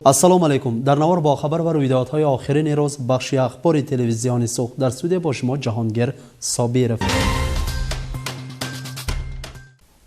Ассалому алайкум. Дар навор бо хабар ва рӯйдодҳои охирини рӯз бахши ахбори телевизиони Суғд дар студия бо шумо Ҷаҳонгир Собиров.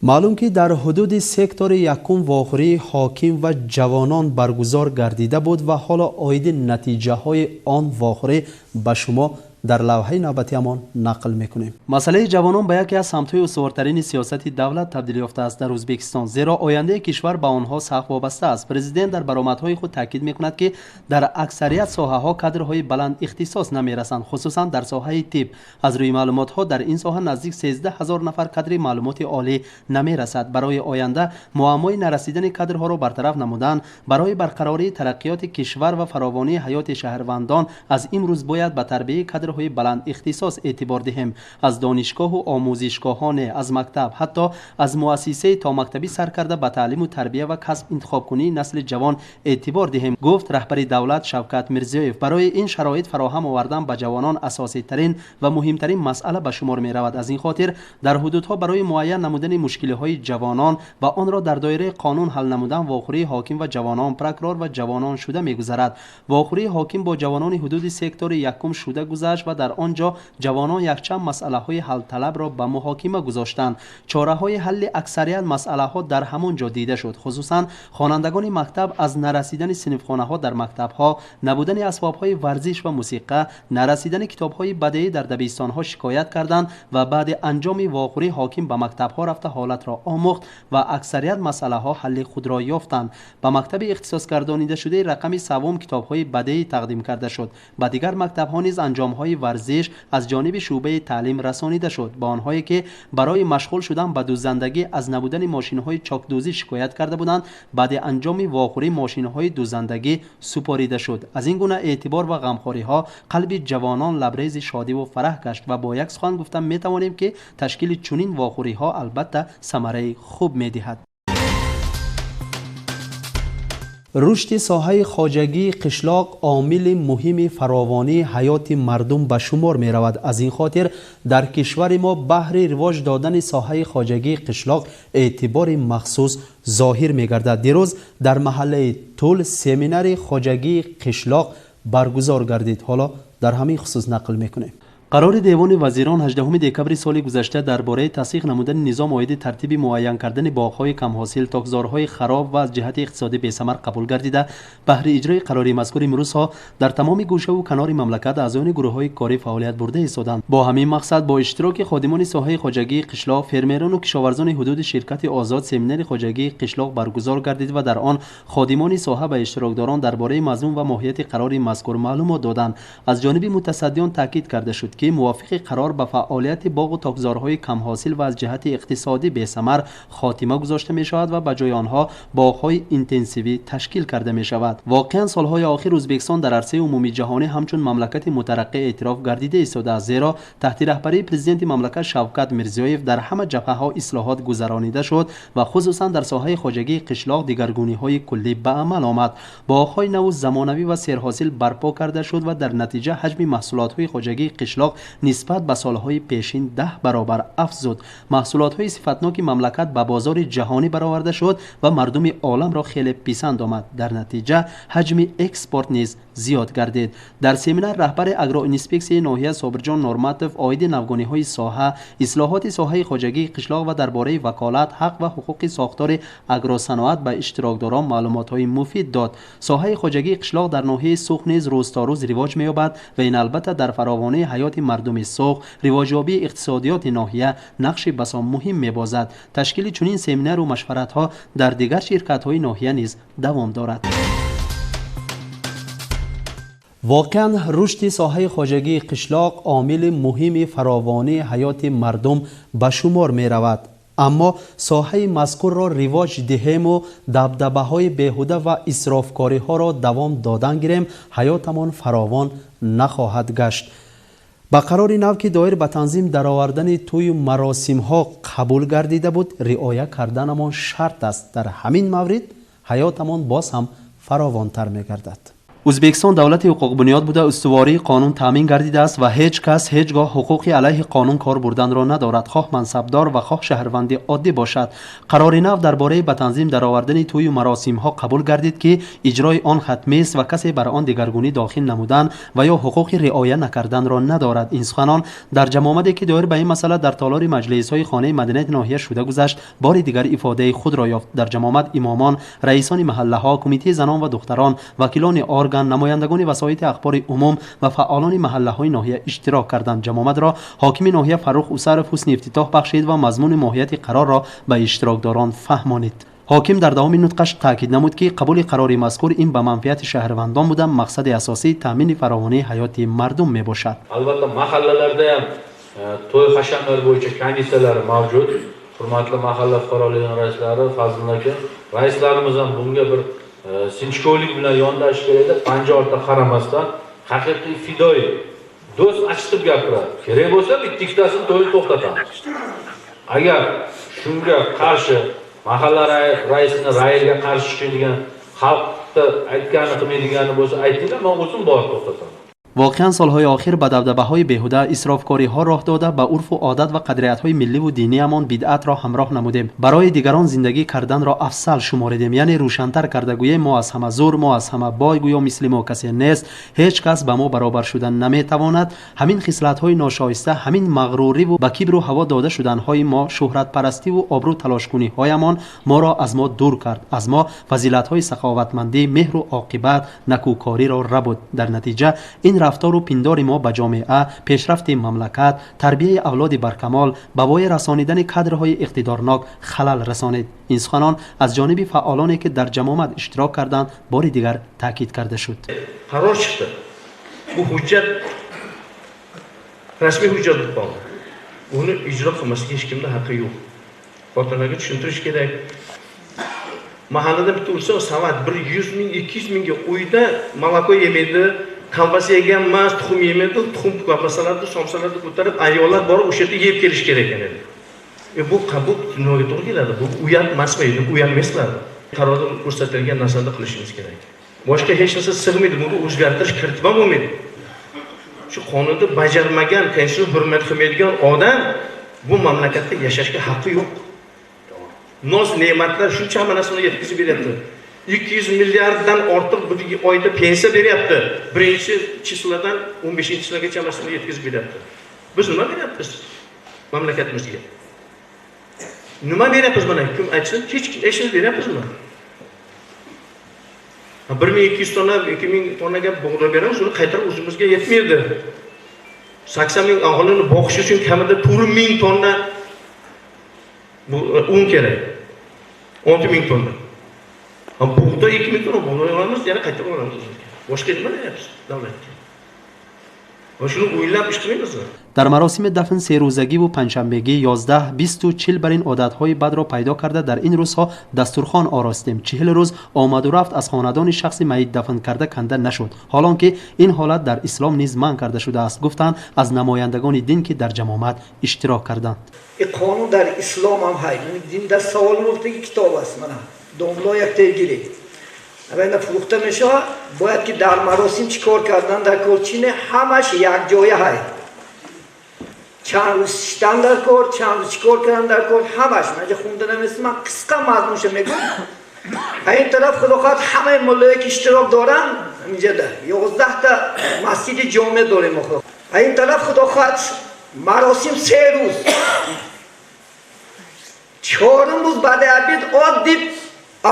Маълум ки дар ҳудуди сектори якум вохӯрии ҳоким ва ҷавонон баргузор гардида буд ва ҳоло оиди натиҷаҳои он вохӯрӣ ба шумо дар лавҳаи навбатиамон нақл мекунем. Масъалаи ҷавонон ба яке аз самтҳои устувортарини сиёсати давлат табдил ёфтааст дар Ӯзбекистон, зеро ояндаи кишвар ба онҳо сахт вобаста аст. Президент дар баромадҳои худ таъкид мекунад, ки дар аксарият соҳаҳо кадрҳои баланд ихтисос намерасанд, хусусан дар соҳаи тиб. Аз рӯи маълумотҳо дар ин соҳа наздик 13 ҳазор нафар кадри маълумоти олӣ намерасад. Барои оянда муаммои нарасидани кадрҳоро бартараф намудан, барои барқарории тараққиёти кишвар ва фаровонии ҳаёти шаҳрвандон аз имрӯз бояд ба тарбияи кадрҳои баланд ихтисос эътибор диҳем. Аз донишгоҳу омӯзишгоҳоне, аз мактаб, ҳатто аз муассисаи томактабӣ сар карда ба таълиму тарбия ва касб интихобкунии насли ҷавон эътибор диҳем, гуфт раҳбари давлат Шавкат Мирзиёев. Барои ин шароит фароҳам овардан ба ҷавонон асоситарин ва муҳимтарин масъала ба шумор меравад. Аз ин хотир дар ҳудудҳо барои муайян намудани мушкилиҳои ҷавонон ва онро дар доираи қонун ҳал намудан вохӯрии ҳоким ва ҷавонон, прокурор ва ҷавонон шуда мегузарад. Вохӯрии ҳоким бо ҷавонони ҳудуди сектори якум шуда гузашт ва дар он ҷо ҷавонон якчанд масъалаҳои ҳалталабро ба муҳокима гузоштанд. Чораҳои ҳалли аксарият масъалаҳо дар ҳамон ҷо дида шуд. Хусусан хонандагони мактаб аз нарасидани синфхонаҳо дар мактабҳо, набудани асбобҳои варзиш ва мусиқа, нарасидани китобҳои бадеӣ дар дабистонҳо шикоят карданд ва баъди анҷоми вохӯрӣ ҳоким ба мактабҳо рафта ҳолатро омӯхт ва аксарият масъалаҳо ҳалли худро ёфтанд. Ба мактаби ихтисосгардонидашудаи рақами севум китобҳои бадеӣ тақдим карда шуд. Ба дигар мактабҳо низ анҷомҳои варзиш аз ҷониби шӯъбаи таълим расонида шуд. Ба онҳое ки барои машғул шудан ба дӯзандагӣ аз набудани мошинҳои чокдӯзӣ шикоят карда буданд, баъди анҷоми вохӯрӣ мошинҳои дӯзандагӣ супорида шуд. Аз ин гуна эътибор ва ғамхориҳо қалби ҷавонон лабрези шодиву фараҳ гашт ва бо як сухан гуфта метавонем, ки ташкили чунин вохӯриҳо албатта самараи хуб медиҳад. Рушди соҳаи хоҷагии қишлоқ омили муҳими фаровонии ҳаёти мардум ба шумор меравад. Аз ин хотир дар кишвари мо баҳри ривоҷ додани соҳаи хоҷагии қишлоқ эътибори махсус зоҳир мегардад. Дирӯз дар маҳаллаи Тул семинари хоҷагии қишлоқ баргузор гардид. Ҳоло дар ҳамин хусус нақл мекунем. Қарори Девони вазирон 18 декабри соли гузашта дар бораи тасдиқ намудани низом оиди тартиби муайян кардани боғҳои камҳосил, токзорҳои хароб ва аз ҷиҳати иқтисодӣ бесамар қабул гардида, баҳри иҷрои қарори мазкур имрӯзҳо дар тамоми гӯшаву канори мамлакат аъзоёни гурӯҳҳои корӣ фаъолият бурда истоданд. Бо ҳамин мақсад бо иштироки ходимони соҳаи хоҷагии қишлоқ, фермерону кишоварзони ҳудуди ширкати Озод семинари хоҷагии қишлоқ баргузор гардид ва дар он ходимони соҳа ба иштирокдорон дар бораи мазмун ва моҳияти қарори мазкур маълумот доданд. Аз ҷониби мутасаддиён таъкид карда шуд, ки мувофиқи қарор ба фаъолияти боғу токзорҳои камҳосил ва аз ҷиҳати иқтисодӣ бесамар хотима гузошта мешавад ва ба ҷои онҳо боғҳои интенсивӣ ташкил карда мешавад. Воқеан солҳои охир Ӯзбекистон дар арсаи умумии ҷаҳонӣ ҳамчун мамлакати мутараққӣ эътироф гардида истодааст, зеро таҳти раҳбарии президенти мамлакат Шавкат Мирзиёев дар ҳама ҷабҳаҳо ислоҳот гузаронида шуд ва хусусан дар соҳаи хоҷагии қишлоқ дигаргуниҳои куллӣ ба амал омад. Боғҳои наву замонавӣ ва серҳосил барпо карда шуд ва дар натиҷа ҳаҷми маҳсулотҳои хоҷагии қишлоқ нисбат ба солҳои пешин 10 баробар афзуд. Маҳсулотҳои сифатноки мамлакат ба бозори ҷаҳонӣ бароварда шуд ва мардуми оламро хеле писанд омад. Дар натиҷа ҳаҷми экспорт низ зиёд гардид. Дар семинар раҳбари агроинспексияи ноҳия Собирҷон Норматов оиди навгониҳои соҳа, ислоҳоти соҳаи хоҷагии қишлоқ ва дар бораи ваколат, ҳақ ва ҳуқуқи сохтори агросаноат ба иштирокдорон маълумотҳои муфид дод. Соҳаи хоҷагии қишлоқ дар ноҳияи Суғд низ рӯз то рӯз ривоҷ меёбад ва ин албатта дар фаровонии ҳаёти мардуми Суғд, ривоҷёбии иқтисодиёти ноҳия нақши басо муҳим мебозад. Ташкили чунин семинару машваратҳо дар дигар ширкатҳои ноҳия низ давом дорад. Воқеан рушди соҳаи хоҷагии қишлоқ омили муҳими фаровонии ҳаёти мардум ба шумор меравад. Аммо соҳаи мазкурро ривоҷ диҳему дабдабаҳои беҳуда ва исрофкориҳоро давом додан гирем, ҳаётамон фаровон нахоҳад гашт. Ба қарори нав, ки доир ба танзим даровардани тӯю маросимҳо қабул гардида буд, риоя карданамон шарт аст. Дар ҳамин маврид ҳаётамон боз ҳам фаровонтар мегардад. Ӯзбекистон давлати ҳуқуқбунёд буда, устувории қонун таъмин гардидааст ва ҳеҷ кас ҳеҷ гоҳ ҳуқуқи алайҳи қонун кор бурданро надорад, хоҳ мансабдор ва хоҳ шаҳрванди оддӣ бошад. Қарори нав дар бораи ба танзим даровардани тӯю маросимҳо қабул гардид, ки иҷрои он ҳатмист ва касе бар он дигаргунӣ дохил намудан ва ё ҳуқуқи риоя накарданро надорад. Ин суханон дар ҷамъомаде, ки доир ба ин масъала дар толори маҷлисҳои хонаи маданияти ноҳия шуда гузашт, бори дигар ифодаи худро ёфт. Дар ҷамъомад имомон, раисони маҳаллаҳо, кумитаи занон ва духтарон, вакилони орган, намояндагони васоити ахбори умум ва фаъолони маҳаллаҳои ноҳия иштирок карданд. Ҷамъомадро ҳокими ноҳия Фаррух Усаров ҳусни ифтитоҳ бахшид ва мазмуни моҳияти қарорро ба иштирокдорон фаҳмонид. Ҳоким дар давоми нутқаш таъкид намуд, ки қабули қарори мазкур ин ба манфиати шаҳрвандон буда, мақсади асосӣ таъмини фаровонии ҳаёти мардум мебошад. Albatta, mahallalarda ham to'y hashamlar bo'yicha komissiyalar mavjud. Hurmatli mahalla fuqarolar yig'ini raislari, Fazliddin aka, raislarimiz ham bunga bir sinchkovlik bilan yondashish kerakda, panja ortga qaramasdan, haqiqiy fidoyi do'st achitib gapiradi. Kerak bo'lsa, bitta ikkitasini to'yini to'xtatamiz. Agar shunga qarshi, mahalla raisini rayiga qarshi chiqadigan, xalqni aytganini qilmaydigani bo'lsa, aytinglar, man o'zim borib to'xtataman. Воқеан, солҳои охир ба дабдабаҳои беҳуда, исрофкориҳо роҳ дода, ба урфу одат ва қадриятҳои милливу диниямон бидъатро ҳамроҳ намудем. Барои дигарон зиндагӣ карданро афзал шуморидем. Яъне рӯшантар карда гӯем, мо аз ҳама зур, мо аз ҳама бой, гӯё мисли мо касе нест, ҳеҷ кас ба мо баробар шудан наметавонад. Ҳамин хислатҳои ношоиста, ҳамин мағруриву ба кибру ҳаво дода шуданҳои мо, шӯҳратпарастиву обрӯ талошкуниҳоямон моро аз мо дур кард, аз мо фазилатҳои саховатмандӣ, меҳру оқибат, накӯкориро рабуд. Дар натиҷа ин рафтору пиндори мо ба ҷомеа, пешрафти мамлакат, тарбияи авлоди баркамол, ба воя расонидани кадрҳои иқтидорнок халал расонид. Ин суханон аз ҷониби фаъолоне, ки дар ҷамъомад иштирок карданд, бори дигар таъкид карда шуд. Qaror chiqdi. Bu hujjat rasmiy hujjat bo'lib qoldi. Uni ijro qilmaslikka hech kimda haqqi yo'q. Xotinlarga tushuntirish kerak. Mahallada bitta o'lsa, savat 100 ming, 200 mingga uyda молоко yemaydi, kolbasa yegan emas, tuxum yemaydi, tuxum, kolbasalarni, somsalarni ko'tarib, ayollar borib o'sha yerda yeb kelish kerak ekan endi. Bu nimaga to'g'ri keladi? Bu uyat emasmi? Uyalmaysizlar. Qarorda ko'rsatilgan narsani qilishimiz kerak. Boshqa hech narsa sig'maydi, bunga o'zgartirish kiritib ham bo'lmaydi. Shu qonunni bajarmagan, konstitutsiya hurmat qilmaydigan odam bu mamlakatda yashashga haqqi yo'q. Noz ne'matlar shuncha, hamma narsani yetkazib beryapti. 200 milliarddan ortiq bir oyda pensiya beryapti. Birinchi число dan 15 число gacha hammasini yetkazib beryapti. Biz nima beryapmiz mamlakatimizga? Nima beryapmiz, mana kim aytsin? Hech hech narsa beryapmizmi? 1200 tonna, 2000 tonnaga bug'doy beramiz, uni qaytarib o'zimizga yetmaydi. 80 ming aholini boqish uchun kamida 4000 tonna bu un kerak. 6000 tonna. Ha, bug'doy 2000 tonna bug'doy olamiz, yana qaytarib olamiz o'zimizga. Boshqa nima beryapmiz davlatga? Va shuni o'ylab ish qilmaymizmi? Дар маросими дафн серӯзагиву панҷшанбегӣ, 11, 20-у 40 бар ин одатҳои бадро пайдо карда, дар ин рӯзҳо дастурхон оростем. 40 рӯз омаду рафт аз хонадони шахси майит дафн карда канда нашуд, ҳолон ки ин ҳолат дар ислом низ манъ карда шудааст, гуфтанд аз намояндагони дин, ки дар ҷамъомад иштирок карданд. Ин қонун дар ислом ҳам ҳай. Дин дар савол гуфтаги китоб аст. Мана домло яктегирӣ ина фурӯхта мешавад, бояд ки дар маросим чӣ кор кардан дар кор, чине, ҳамаш якҷоя ҳай. Чанд рӯз шиштан дар кор, чанд рӯз чӣ кор кардан дар кор, ҳамаш манҷа хунда намест, ман қисқа мазмунша мегӯм. Ин тараф, худо хоҳад, ҳамаи муллое ки иштирок доранд, инҷада 11-та масҷиди ҷомеъ дорем мо. Ин тараф, худо хоҳад, маросим 3 рӯз, чорум рӯз баъди обед оддӣ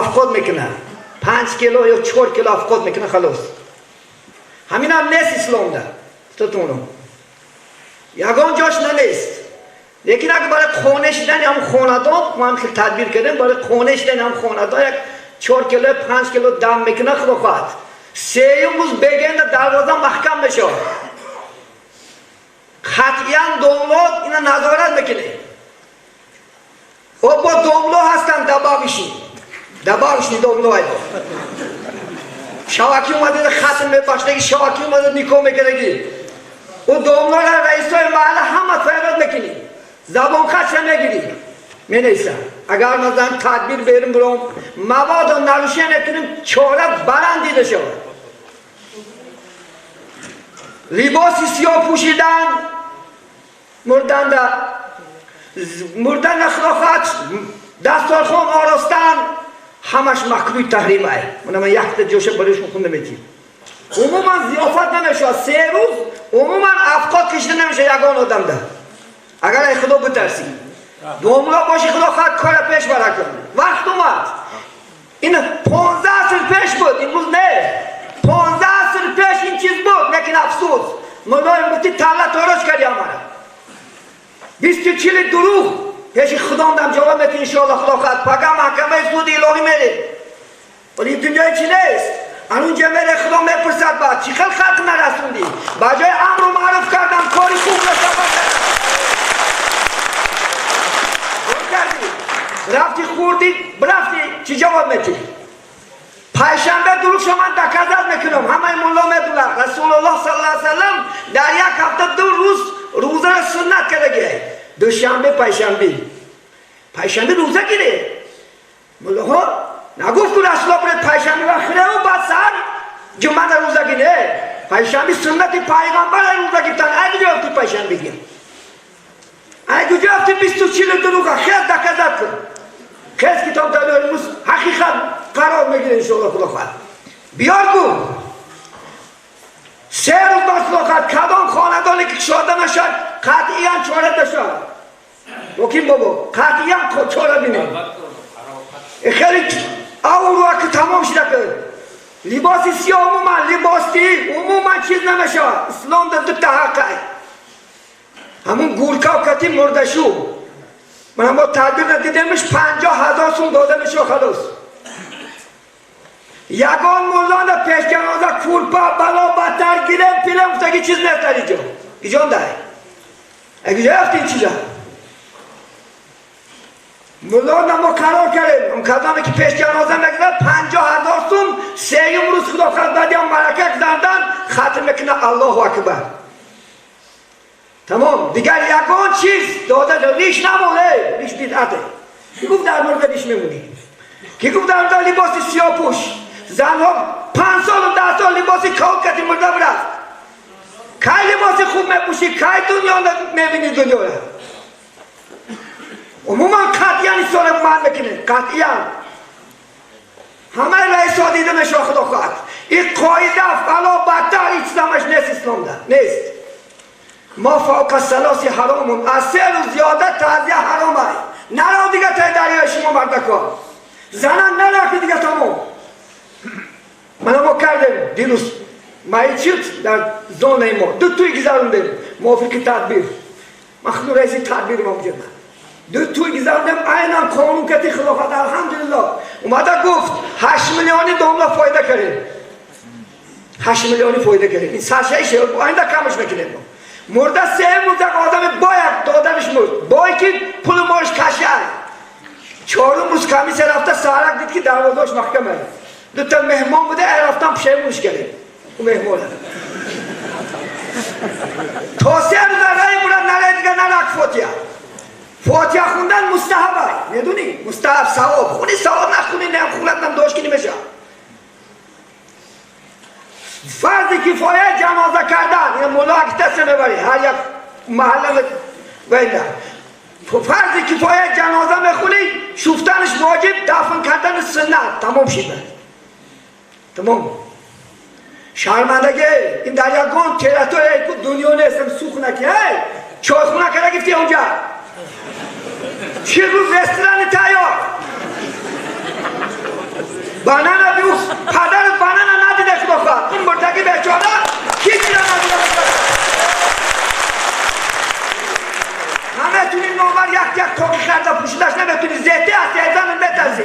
афқот мекунад, 5 кило ё 4 кило афқот мекунад, халос. Ҳаминам нест исломда, тутунам ягон ҷош нанест. Лекин агар барои қонеъ шидани ҳам хонадон мо ҳам хел тадбир кардем, барои қонеъ шидани ҳам хонадон як 4 кило, 5 кило дам мекунад, худо хоҳад, сеюм рӯз бегенда дарвоза маҳкам мешавад. Қатъиян домлод ина назорат мекунед. Бо домло ҳастанд, добавочный, добавочный домло айбо шавакӣ омада, хатм мебахшдаги, шавакӣ омада никоҳ мекардаги. Ӯ домлора, раисои маҳалла ҳама файрод мекунӣ, забонхатша мегирӣ, менависам. Агар масалан тадбир берим, буром, мабодо нарушение кунем, чора баранд дида шавад. Либоси сиёҳ пӯшидан мурданда, мурдан хилофат дастархон оростан ҳамаш макрӯҳи таҳрим ай. Ман якта ҷоша барои шумо хонда метиҳам. Умуман зиёфат намешавад. 3 рӯз умуман афқот кашида намешавад ягон одамда. Агар ай Худо битарсӣ. Домла боши Худо хоҳад кора пеш бара кун. Вақт омад. Ин 15 аср пеш буд, имрӯз не. 15 аср пеш ин чиз буд, лекин афсӯс. Муллои муфти талла тороҷ карди амара. 20-40 дурӯғ пеши Худондам ҷавоб медиҳ иншоаллоҳ Худо хоҳад. Пага маҳкамаи суди илоҳӣ мерем. Вале дунёи чӣ нест? Анунҷа мере Худо мепурсад баъд чӣ хел халқ нарасондӣ? Ба ҷои амру маъруф кардан кори хуб расоба кардӣ. Рафти хӯрдӣ, рафти чӣ ҷавоб медиҳӣ? Пайшанбе дурӯғшо ман доказат мекунам. Ҳамаи мулло медонад. Расулуллоҳ саллаллоҳу алайҳи васаллам дар як ҳафта 2 рӯз рӯзаро суннат кардагиай. Душанбе, пайшанбе. Пайшанбе рӯза гире. Муллоҳо нагуфт ку Расулуллоҳ буред пайшанбе ва хиреву баъд саҳар ҷумъада рӯза гире. Пайшанбе суннати пайғамбара рӯза гирифтан. Ай куҷо ёфти пайшанбе гир? Ай куҷо ёфти 20-40 дурӯға? Хез доказат кун. Хез китоб дадори ҳақиқат қарор мегирад иншоаллоҳ Худо хоҳад. Биёр гу. 3 рӯз баъд Худо хоҳад кадом хонадоне ки кушода нашад қатъиян чора нашад. Мумкин бобо қатъиян чора бинем. Хеле авруа ки тамом шуда ки либоси сиёҳ умуман либоси умуман чиз намешавад. Ислом дар 2 та ҳақ ай. Ҳамун гуркав кати мурдашу. Ман мо тадбир надидемш 50,000 сум дода мешава халос. Ягон муллона пеш ҷаноза курпа бало баттар гирем пилем гуфтаги чиз нест дар инҷо. Гиҷон дай. Агиҷо ёфти ин чиза? Муллона мо қарор кардем, кадоме ки пеш ҷаноза мегузарад 50,000 сум сеюм рӯз Худо хоҳад баъди он марака гузардан хатм мекунад Аллоҳу акбар. Тамом, дигар ягон чиз дода риш намон, риш бидъате. Ки гуфт дар мурда риш мемонӣ? Ки гуфт дар мурда либоси сиёҳ пӯш? Занҳо 5 солу 10 сол либоси кол кати мурда бирафт. Кай либоси хуб мепӯшӣ, кай дунё мебинӣ дунёра? Умуман қатъиян исола ман мекунем, қатъиян. Ҳамаи раисҳо дида мешавад Худо хоҳад. Ин қоида бало бадтар ҳеҷ чиз ҳамаш нест исломда, нест. Ма фавқа салоси ҳаромун. Аз 3 рӯз зиёда таъзия ҳаром ай. Наро дига таи дарёи шумо мардако. Занан нарафти дига тамом. Мана мо кардем дирӯз маичит дар зонаи мо. 2 туй гузарондем мувофиқи тадбир. Ман худу раиси тадбир мавҷудам. 2 туй гузарондем айнан қонун кати хилофат алҳамдулиллоҳ. Омада гуфт 8 миллиони домла фоида кардем. 8 миллиони фоида кардем. Ин саршаи шеър оинда камаш мекунем мо. Мурда 3 рӯз як одами бояд доданаш мурд. Бой ки пулу молаш кашай. 4 рӯз комиссия рафта саҳарак дид ки дарвозааш маҳкам аст. 2 та меҳмон буда, ай рафтан пушаймонш кардем. Ӯ меҳмона. То 3 рӯз раи бурад наре дига нарак фотиҳа. Фотиҳа хундан мустаҳаб ай. Медунӣ? Мустаҳаб савоб. Хуни савоб нахуни, не хунат нам дошт ки намешавад. Фарзи кифоя ҷаноза кардан, ин мулло агитатсия мебарӣ ҳар як маҳалла вайна. Фарзи кифоя ҷаноза мехунӣ, шуфтанаш воҷиб, дафн кардани суннат. Тамом шид. Тамом. Шармандагӣ, ин дар ягон территорияи ку дунё нестам сухна ки, эй, чойхона карда гифти онҷа. 40 рӯз ресторани тайёр. Банана биу, падару банана надида Худо хоҳад. Ин мурдаги бечора ҳеҷ надида. Наметунӣ номар як тоқи карда пӯшидаш наметунӣ, зете аст, язан метарсӣ.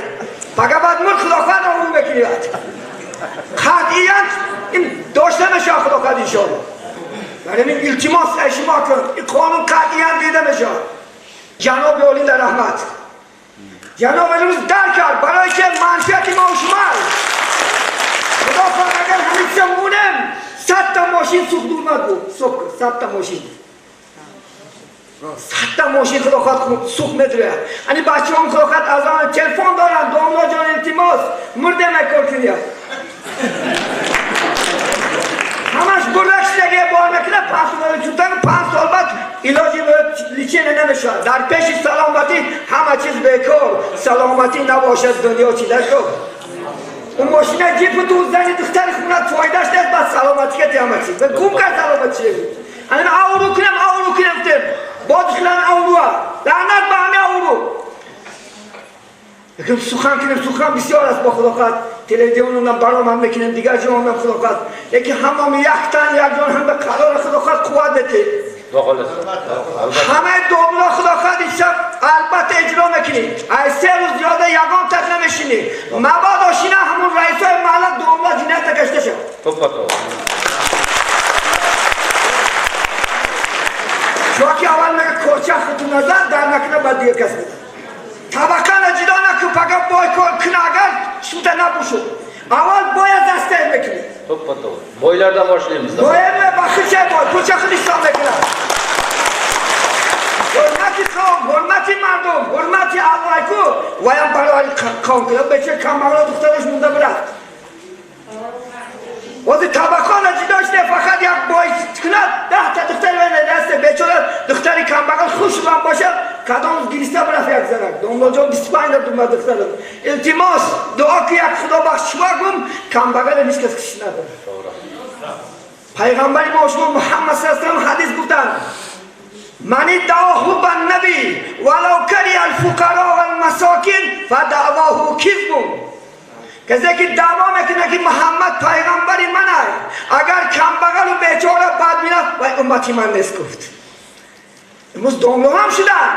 Пага баъд мурд Худо хоҳад обрӯ мекунӣ баъд. Қатъиян ин дошта мешавад Худо хоҳад иншоаллоҳ. Барои ин илтимос ай шумо кун, ин қонун қатъиян дида мешавад. Ҷаноби олӣ дар раҳмат. Ҷаноб имрӯз дарк кард барои ки манфиати мо шумо. Худо хоҳад агар ҳамин мунем 100 та мошин сӯхт урмад буд. Сӯхт 100 та мошин. 100 та мошин Худо хоҳад сӯхт медурад. Ани бачаҳом Худо хоҳад аз он телефон доранд, домло ҷон илтимос, мурдем ай кор кунед. Ҳамаш бурда шидаги бор мекунад. намешавад. Дар пеши саломатӣ ҳама чиз бекор. Саломатӣ набошад дунё чӣ даркор? Он мошина ҷипу ту зани духтари хунат фоидаш нест, баъд саломатӣ кати ҳама чиз. Гум кард саломатӣ. Ана авру кунам, авру кунам гуфтем. Бодиш кунам авруа. Лаънат ба ҳами авру. Якам сухан кунем, сухан бисёр аст бо Худо хоҳад. Телевизионам баромад мекунем, дигар ҷоонам Худо хоҳад. Яки ҳамам яктан як ҷон ҳам ба қарори Худо хоҳад қувват бетед. Ҳамаи домла Худо хоҳад ишаб албатта иҷро мекунӣ. Ай се рӯз зиёда ягон так намешинӣ. Мабодо шина ҳамун раисои маҳалла домла ҷиноята гашта шавад. Чунки аввал мега корча худту назад дар накуна ба дигар кас медад. Табақа ҷудо накун, пага бой куна агар шута набушу. Аввал бояд дастаи мекунӣ. Бойлардан boshlaymiz. Бояд ба худша бой, пулча худ ҳисоб мекунад. Ҳурмати қавм, ҳурмати мардум, ҳурмати Аллоҳ ку, ваям барои қавм кунад. Беча камбағало духтараш монда бирафт. Ози табақона ҷудо шуда фақат як бой кунад, 10 та духтари вай даста бечора духтари камбағал хушрам бошад, кадом гириста бирафт як занак. Домлоҷон 25 дума духтарам. Илтимос, дуо ки як Худобахш шумо гум, камбағал ҳеҷ кас киши надорад. Пайғамбари мо шумо Муҳаммад саллаллоҳу алайҳи васаллам ҳадис гуфтанд: من ادعى حب النبي ولو كره الفقراء والمساكين فدعواه كذب. کسی که دعوا میکنه که محمد پیغمبر من است، اگر کمبغل و بیچاره بد میرفت و امتی من نیست گفت. امروز داملا هم شدن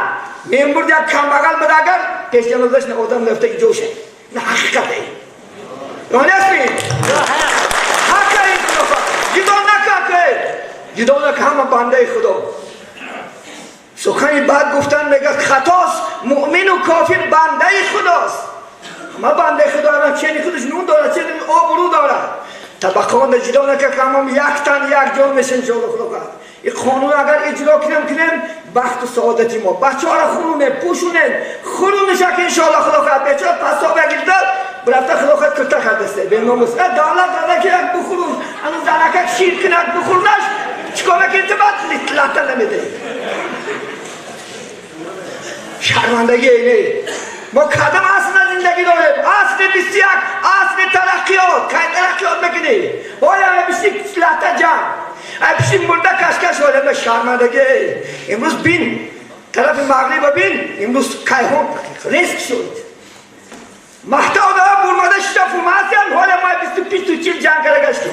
میبرد یک کمبغل بده اگر پیش جنازش نه آدم نفته جوشه. نه حقیقت ای یا نیست؟ حق این جدا نکن، جدا نکن، همه بنده خدا. سخنی بد گفتن میگه خطاست. مؤمن و کافر بنده خداست. همه بنده خدا هم چنی خودش نون داره، چنی آبرو داره. طبقان جدا نکرد که همه یک تن یک جان میشن انشاءالله خدا خواهد. این قانون اگر اجرا کنیم بخت و سعادتی ما. بچه ها را خورونه پوشونه خورونه که انشاءالله خدا خواهد. بچه ها پسا بگیرد برفته خدا خواهد کلتا خردسته به ناموس. دولت داده که یک بخورون هنوز زنکک شیر کند بخورنش چیکار میکنی تو بعد لطه نمیده. شرمندگی اینه. ما کدام اصل زندگی داریم؟ اصل 21 اصل ترقیات. کی ترقیات میکنی؟ حالا 21 لطه جمع پیش مرده کشکش. حالا شرمندگی امروز بین طرف مغرب بین امروز کیهان ریسک شد. مهتا داره برماده شده فوماسیان. حالا ما 25 جنگ کرده گشتیم.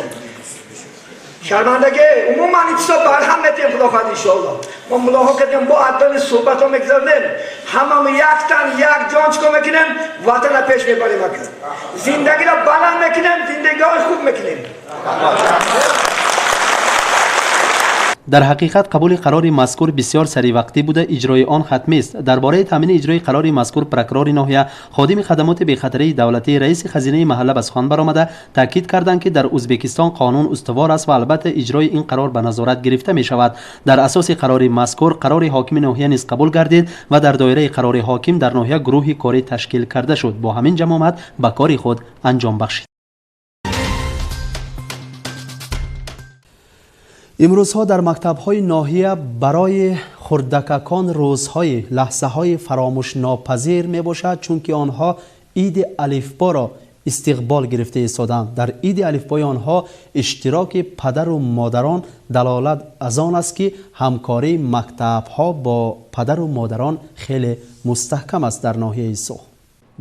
شرمندگی عموما این چیزا برهم میتیم خدا خواهد انشاءالله. ما ملاحا کردیم با عدل صحبت ها میگذاریم. همه یک تن یک جان چکار میکنیم؟ وطن را پیش میبریم. زندگی را بلند میکنیم، زندگی های خوب میکنیم. Дар ҳақиқат қабули қарори мазкур бисёр саривақтӣ буда, иҷрои он ҳатмист. Дар бораи таъмини иҷрои қарори мазкур прокурори ноҳия, ходими хадамоти бехатарии давлатӣ, раиси хазинаи маҳалла ба сухан баромада таъкид карданд, ки дар Ӯзбекистон қонун устувор аст ва албатта иҷрои ин қарор ба назорат гирифта мешавад. Дар асоси қарори мазкур қарори ҳокими ноҳия низ қабул гардид ва дар доираи қарори ҳоким дар ноҳия гурӯҳи корӣ ташкил карда шуд. Бо ҳамин ҷамоат ба кори худ анҷом бахшид. Имрӯзҳо дар мактабҳои ноҳия барои хурдакакон рӯзҳои лаҳзаҳои фаромӯшнопазир мебошад, чунки онҳо иди алифборо истиқбол гирифта истоданд. Дар иди алифбои онҳо иштироки падару модарон далолат аз он аст, ки ҳамкории мактабҳо бо падару модарон хеле мустаҳкам аст дар ноҳияи Суғд.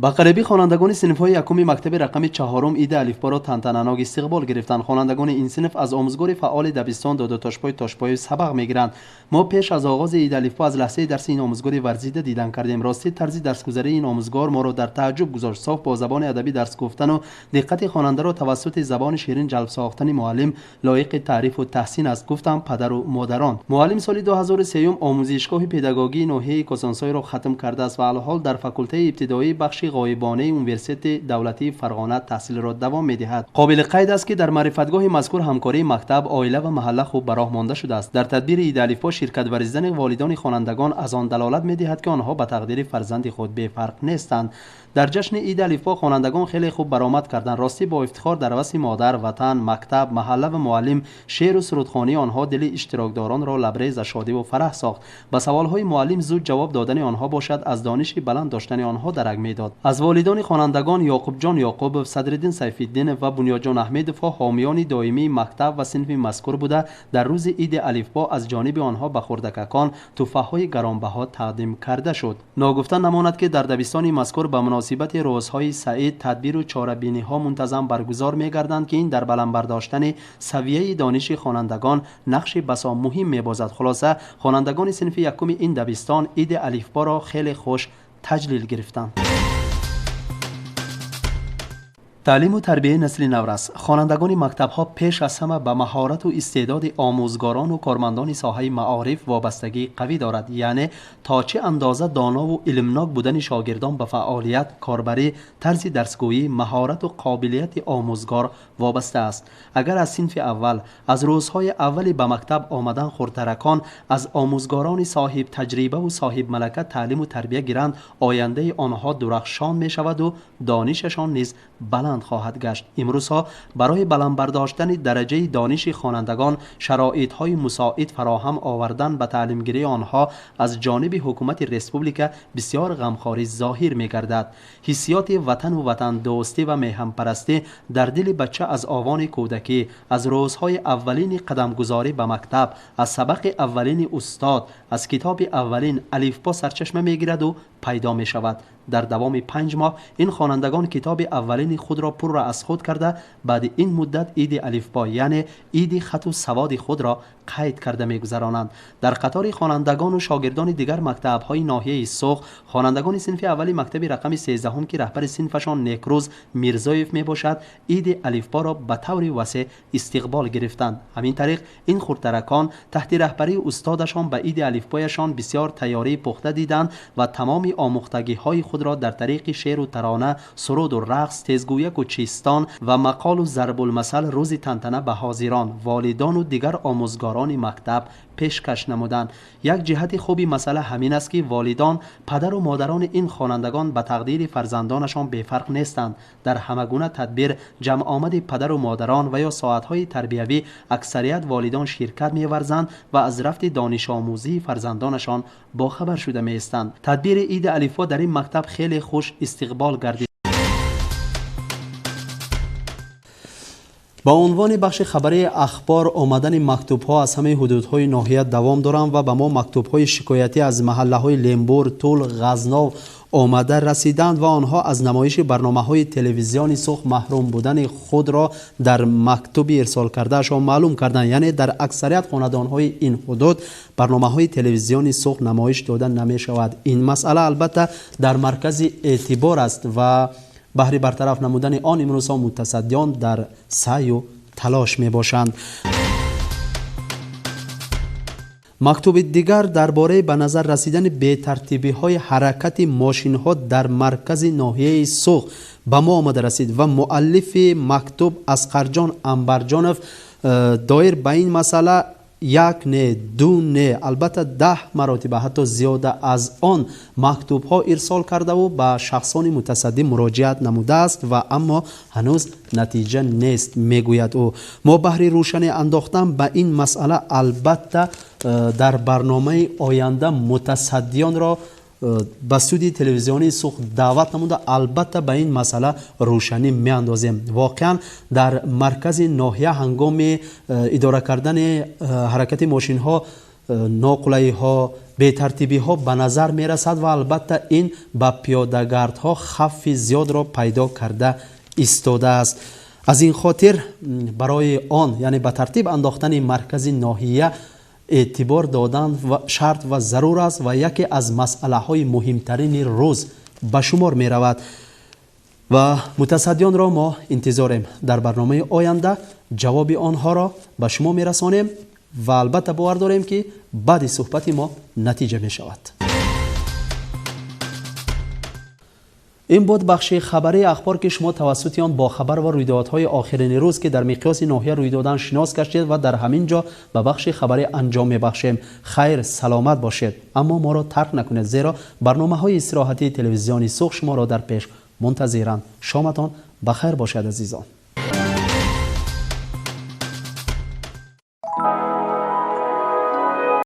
Ба қарибӣ хонандагони синфҳои якуми мактаби рақами 4 иди алифборо тантананок истиқбол гирифтанд. Хонандагони ин синф аз омӯзгори фаъоли дабистон Додотошбой Тошбоев сабақ мегиранд. Мо пеш аз оғози иди алифбо аз лаҳзаи дарси ин омӯзгори варзида дидан кардем. Ростӣ тарзи дарсгузарии ин омӯзгор моро дар тааҷҷуб гузошт. Соф бо забони адабӣ дарс гуфтану диққати хонандаро тавассути забони ширин ҷалб сохтани муаллим лоиқи таърифу таҳсин аст, гуфтанд падару модарон. Муаллим соли 2003 омӯзишгоҳи педагогии ноҳияи Косонсойро хатм кардааст ва алҳол дар факултаи ибтидоии бахши ғоибонаи университети давлатии Фарғона таҳсилро давом медиҳад. Қобили қайд аст, ки дар маърифатгоҳи мазкур ҳамкории мактаб, оила ва маҳалла хуб ба роҳ монда шудааст. Дар тадбири иди алифбо ширкат варзидани волидони хонандагон аз он далолат медиҳад, ки онҳо ба тақдири фарзанди худ бефарқ нестанд. Дар ҷашни Иди Алифбо хонандагон хеле хуб баромад карданд. Ростӣ бо ифтихор дар васфи модар, ватан, мактаб, маҳалла ва муаллим шеъру сурудхонии онҳо дили иштирокдоронро лабрез аз шодиву фараҳ сохт. Ба саволҳои муаллим зуд ҷавоб додани онҳо бошад, аз дониши баланд доштани онҳо дарак медод. Аз волидони хонандагон Ёқубҷон Ёқубов, Садриддин Сайфиддинов ва Бунёдҷон Аҳмедовҳо ҳомиёни доимии мактаб ва синфи мазкур буда, дар рӯзи Иди Алифбо аз ҷониби онҳо ба хурдакакон тӯҳфаҳои гаронбаҳо тақдим карда шуд. Ногуфта намонад, ки дар дабистони мазкур ба муносибати рӯзҳои саид тадбиру чорабиниҳо мунтазам баргузор мегарданд, ки ин дар баланд бардоштани савияи дониши хонандагон нақши басо муҳим мебозад. Хулоса, хонандагони синфи якуми ин дабистон Иди Алифборо хеле хуш таҷлил гирифтанд. Таълиму тарбияи насли наврас. Хонандагони мактабҳо пеш аз ҳама ба маҳорату истеъдоди омӯзгорону кормандони соҳаи маориф вобастагии қавӣ дорад. Яъне то чӣ андоза донову илмнок будани шогирдон ба фаъолият, корбарӣ, тарзи дарсгӯӣ, маҳорату қобилияти омӯзгор вобаста аст. Агар аз синфи аввал, аз рӯзҳои аввали ба мактаб омадан хурдтаракон аз омӯзгорони соҳибтаҷрибаву соҳибмалака таълиму тарбия гиранд, ояндаи онҳо дурахшон мешаваду донишашон низ баланд хоҳад гашт. Имрӯзҳо барои баланд бардоштани дараҷаи дониши хонандагон шароитҳои мусоид фароҳам овардан ба таълимгирии онҳо аз ҷониби ҳукумати республика бисёр ғамхорӣ зоҳир мегардад. Ҳиссиёти ватану ватандӯстӣ ва меҳанпарастӣ дар дили бача аз овони кӯдакӣ, аз рӯзҳои аввалини қадамгузорӣ ба мактаб, аз сабақи аввалини устод, аз китоби аввалин алифбо сарчашма мегираду пайдо мешавад. Дар давоми 5 моҳ ин хонандагон китоби аввалини худро пурра аз худ карда, баъди ин муддат Иди Алифбо, яъне иди хату саводи худро қайд карда мегузаронанд. Дар қатори хонандагону шогирдони дигар мактабҳои ноҳияи Суғд, хонандагони синфи аввали мактаби рақами 13, ки раҳбари синфашон Некрӯз Мирзоев мебошад, Иди Алифборо ба таври васеъ истиқбол гирифтанд. Ҳамин тариқ ин хурдтаракон таҳти раҳбарии устодашон ба Иди Алифбояшон бисёр тайёрии пухта диданд ва тамоми омӯхтагиҳои худро дар тариқи шеъру тарона, суруду рақс, тезгӯяку чистон ва мақолу зарбулмасал рӯзи тантана ба ҳозирон, волидону дигар омӯзгорони мактаб пешкаш намуданд. Як ҷиҳати хуби масъала ҳамин аст, ки волидон, падару модарони ин хонандагон ба тақдири фарзандонашон бефарқ нестанд. Дар ҳама гуна тадбир, ҷамъомади падару модарон ва ё соатҳои тарбиявӣ аксарият волидон ширкат меварзанд ва аз рафти донишомӯзии фарзандонашон бохабар шуда меистанд. Тадбири Иди Алифбо дар ин мактаб хеле хуш истиқбол гардид. Ба унвони бахши хабарии ахбор омадани мактубҳо аз ҳамаи ҳудудҳои ноҳия давом доранд ва ба мо мактубҳои шикоятӣ аз маҳаллаҳои Лембур, Тул, Ғазнов омада расиданд ва онҳо аз намоиши барномаҳои телевизиони Суғд маҳрум будани худро дар мактуби ирсол кардаашон маълум карданд. Яъне дар аксарият хонадонҳои ин ҳудуд барномаҳои телевизиони Суғд намоиш дода намешавад. Ин масъала албатта дар маркази эътибор аст ва баҳри бартараф намудани он имрӯзҳо мутасаддиён дар саъю талош мебошанд. Мактуби дигар дар бораи ба назар расидани бетартибиҳои ҳаракати мошинҳо дар маркази ноҳияи Суғд ба мо омада расид ва муаллифи мактуб Асқарҷон Амбарҷонов доир ба ин масъала як не, ду не, албатта 10 маротиба, ҳатто зиёда аз он мактубҳо ирсол кардаву ба шахсони мутасаддӣ муроҷиат намудааст ва аммо ҳанӯз натиҷа нест, мегӯяд ӯ. Мо баҳри рӯшанӣ андохтан ба ин масъала албатта дар барномаи оянда мутасаддиёнро ба студияи телевизионии Суғд даъват намуда, албатта ба ин масъала рӯшанӣ меандозем. Воқеан дар маркази ноҳия ҳангоми идора кардани ҳаракати мошинҳо ноқулайиҳо, бетартибиҳо ба назар мерасад ва албатта ин ба пиёдагардҳо хавфи зиёдро пайдо карда истодааст. Аз ин хотир барои он, яъне ба тартиб андохтани маркази ноҳия эътибор додан шарт ва зарур аст ва яке аз масъалаҳои муҳимтарини рӯз ба шумор меравад ва мутасаддиёнро мо интизорем. Дар барномаи оянда ҷавоби онҳоро ба шумо мерасонем ва албатта бовар дорем, ки баъди суҳбати мо натиҷа мешавад. Ин буд бахши хабарии ахбор, ки шумо тавассути он бо хабар ва рӯйдодҳои охирини рӯз, ки дар миқёси ноҳия рӯй додан, шинос гаштед ва дар ҳамин ҷо ба бахши хабарӣ анҷом мебахшем. Хайр, саломат бошед, аммо моро тарк накунед, зеро барномаҳои истироҳатии телевизиони Суғд шуморо дар пеш Мунтазиранд. Шоматон ба хайр бошад, азизон.